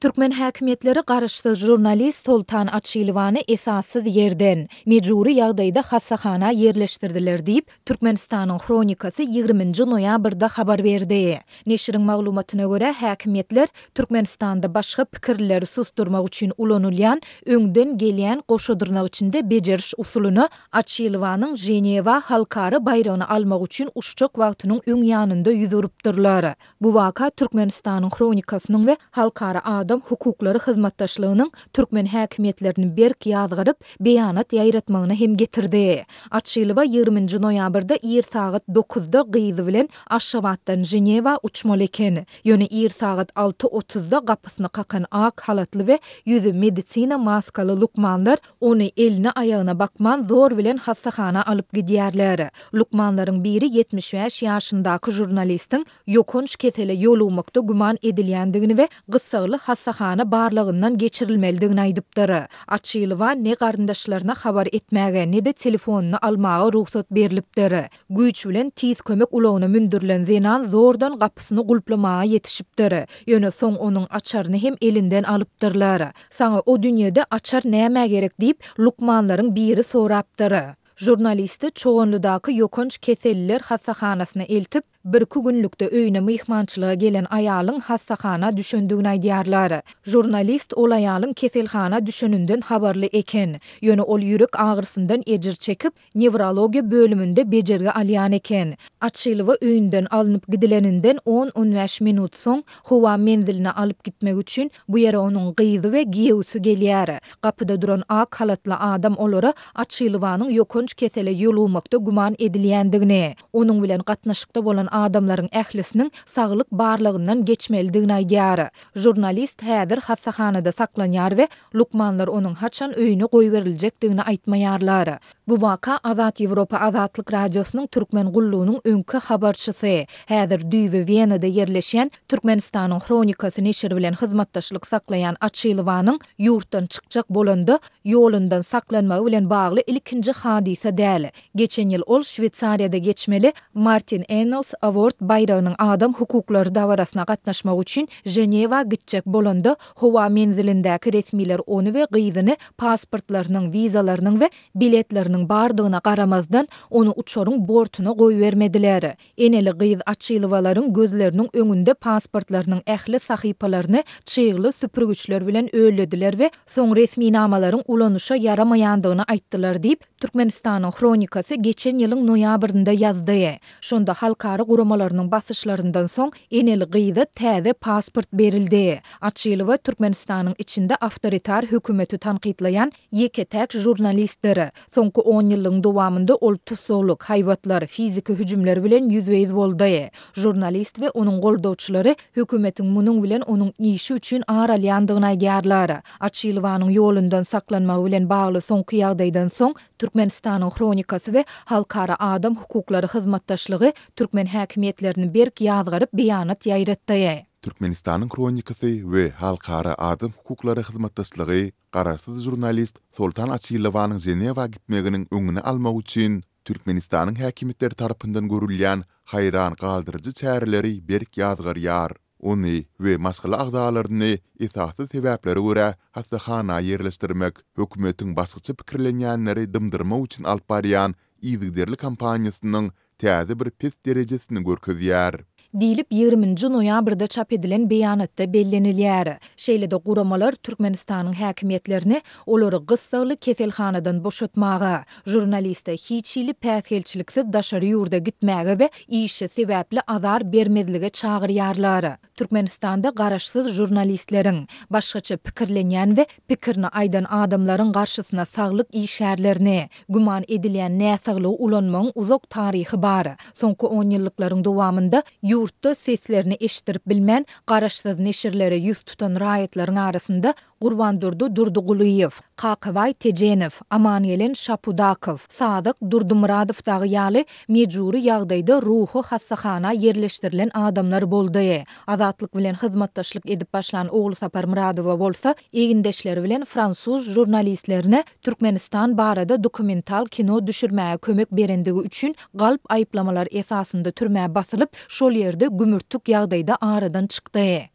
Türkmen häkimiýetleri garaşsyz žurnalist Soltan Açylowany esassyz ýerden, mejbury ýagdaýda hassahana ýerleşdirdiler diýip, Türkmenistanyň Hronikasy ýigriminji noýabrda habar berdi. Neşiriň maglumatyna görä, häkimiýetler Türkmenistanda başga pikirlileri susdurmak üçin ulanylýan öňden gelýän goşa dyrnak içinde bejeriş usulyna Açylowanyň Ženewa halkara baýragyny almak üçin uçjak wagtynyň öň ýanynda ýüz urupdyrlar. Bu waka Türkmenistanyň Hronikasynyň we Halkara adam hukuklary hyzmatdaşlygynyň türkmen häkimiýetlerini berk ýazgaryp, beýanat ýaýratmagyna hem getirdi. Açylowa ýigriminji noýabrda ir sagat dokuzda gyzy bilen Aşgabatdan Ženewa uçmaly eken. Ýöne ir sagat alty otuzda gapysyny kakan ak halatly we ýüzi medisina maskaly lukmanlar Ony eline-aýagyna bakman zor bilen hassahana alyp gidýärler. Lukmanlaryň biri 75 ýaşyndaky žurnalistiň ýokanç kesele ýolugmakda güman edilýändigini we gyssagly hassahana barlagyndan geçirilmelidigini aýdypdyr. Açylowa ne garyndaşlaryna habar etmäge, ne-de telefonyny almaga rugsat berlipdir. Güýç bilen tiz kömek ulagyna mündürilen zenan zordan gapysyny gulplamaga ýetişipdir. Ýöne soň onuň açaryny hem elinden alypdyrlar. Saňa o dünýede açar nämä gerek diýip, lukmanlaryň biri sorapdyr. Žurnalisti Çoganlydaky ýokanç keselliler hassahanasyna eltip, birki günlükde öýüne myhmançylyga gelen aýalyň hassahana düşendigini aýdýarlar. Žurnalist ol aýalyň keselhana düşeninden habarly eken. Ýöne ol ýürek agyrysyndan ejir çekip, Newrologiýa bölüminde bejergi alýan eken. Açylowa öýünden alnyp gidileninden on-on bäş minut soň, howa menziline alyp gitmek üçin bu ýere onuň gyzy we giýewsi gelýär. Gapyda duran ak halatly adam olara Açylowanyň ýokanç kesele ýolugmakda güman edilýändigini, onuň bilen gatnaşykda bolan adamlaryň ählisiniň saglyk barlagyndan geçmelidigini aýdýar. Žurnalist häzir hassahanada saklanýar we Lukmanlar onuň haçan öýüne goýberiljekdigini aýtmaýarlar. Bu waka Azat Ýewropa Azatlyk Radiosynyň Türkmen gullugynyň öňki habarçysy, häzir düýbi Wenada ýerleşýän Türkmenistanyň Hronikasy neşiri bilen hyzmatdaşlyk saklaýan Açylowanyň ýurtdan çykjak bolanda, ýolundan saklanmagy bilen bagly ilkinji hadysa däl. Geçen ýyl ol Şweýsariýada geçmeli Martin Ennals Award baýragynyň adam hukuklary dabarasyna gatnaşmak üçin Ženewa gitjek bolanda, howa menzilindäki resmiler ony we gyzyny pasportlarynyň, wizalarynyň we biletleriniň bardygyna garamazdan, ony uçaryň bortuna goýbermediler. Eneli-gyz Açylowalaryň gözleriniň öňünde pasportlarynyň ähli sahypalaryny çygly süpürgiçler bilen öllediler we soň resminamalaryň ulanyşa ýaramaýandygyny aýtdylar diýip, Türkmenistanyň Hronikasy geçen ýylyň noýabrynda ýazdy. Şonda halkara guramalarynyň basyşlaryndan soň eneli-gyza täze pasport berildi. Açylowa Türkmenistanyň içinde awtoritar hökümeti tankytlaýan ýeke-täk žurnalistdir. Soňky onýyllygyň dowamynda ol tussaglyk, haýbatlar, fiziki hüjümler bilen ýüzbe-ýüz boldy. Žurnalist we onuň goldawçylary hökümetiň munuň bilen onuň işi üçin ar alýandygyny aýdýarlar. Açylowanyň ýolundan saklanmagy bilen bagly soňky ýagdaýdan soň, Türkmenistanyň Hronikasy we Halkara adam hukuklary hyzmatdaşlygy türkmen häkimiýetlerini berk ýazgaryp beýanat ýaýratdy. Türkmenistanyň Hronikasy we Halkara adam hukuklary hyzmatdaşlygy garaşsyz žurnalist Soltan Açylowanyň Ženewa gitmeginiň öňüni almak üçin Türkmenistanyň häkimiýetleri tarapyndan görülýän haýran galdyryjy çäreleri berk ýazgarýar. Ony we maşgala agzalaryny esassyz sebäplere görä hassahana ýerleşdirmek, hökümetiň başgaça pikirlenýänleri dymdyrmak üçin alyp barýan yzygiderli kampaniýasynyň täze bir pes derejesini görkezýär. Diýlip, ýigriminji noýabrda çap edilen beýanatda bellenilýär. Şeýle-de guramalar Türkmenistanyň häkimiýetlerini olary gyssagly keselhanadan boşatmaga, žurnaliste hiç hili päsgelçiliksiz daşary ýurda gitmäge we işi sebäpli azar bermezlige çagyrýarlar. Türkmenistanda garaşsyz žurnalistleriň, başgaça pikirlenýän we pikirini aýdan adamlaryň garşysyna saglyk işgärlerini, güman edilýän näsaglygy ulanmagyň uzak taryhy bar. Soňky onýyllyklaryň dowamynda ýurtda seslerini eşitdirip bilmän, garaşsyz neşirlere ýüz tutan raýatlaryň arasynda Gurbandurdy Durdygulyýew, Kakabaý Tejenow, Amangelen Şapudakow, Sadyk Durdymyradow dagy ýaly mejbury ýagdaýda ruhy hassahana ýerleşdirilen adamlar boldy. Azatlyk bilen hyzmatdaşlyk edip başlan Ogulsapar Myradowa bolsa egindeşleri bilen fransuz žurnalistlerine Türkmenistan barada dokumental kino düşürmäge kömek berendigi üçin galp aýyplamalar esasynda türmä basylyp, şol ýerde gümürtik ýagdaýda aradan çykdy.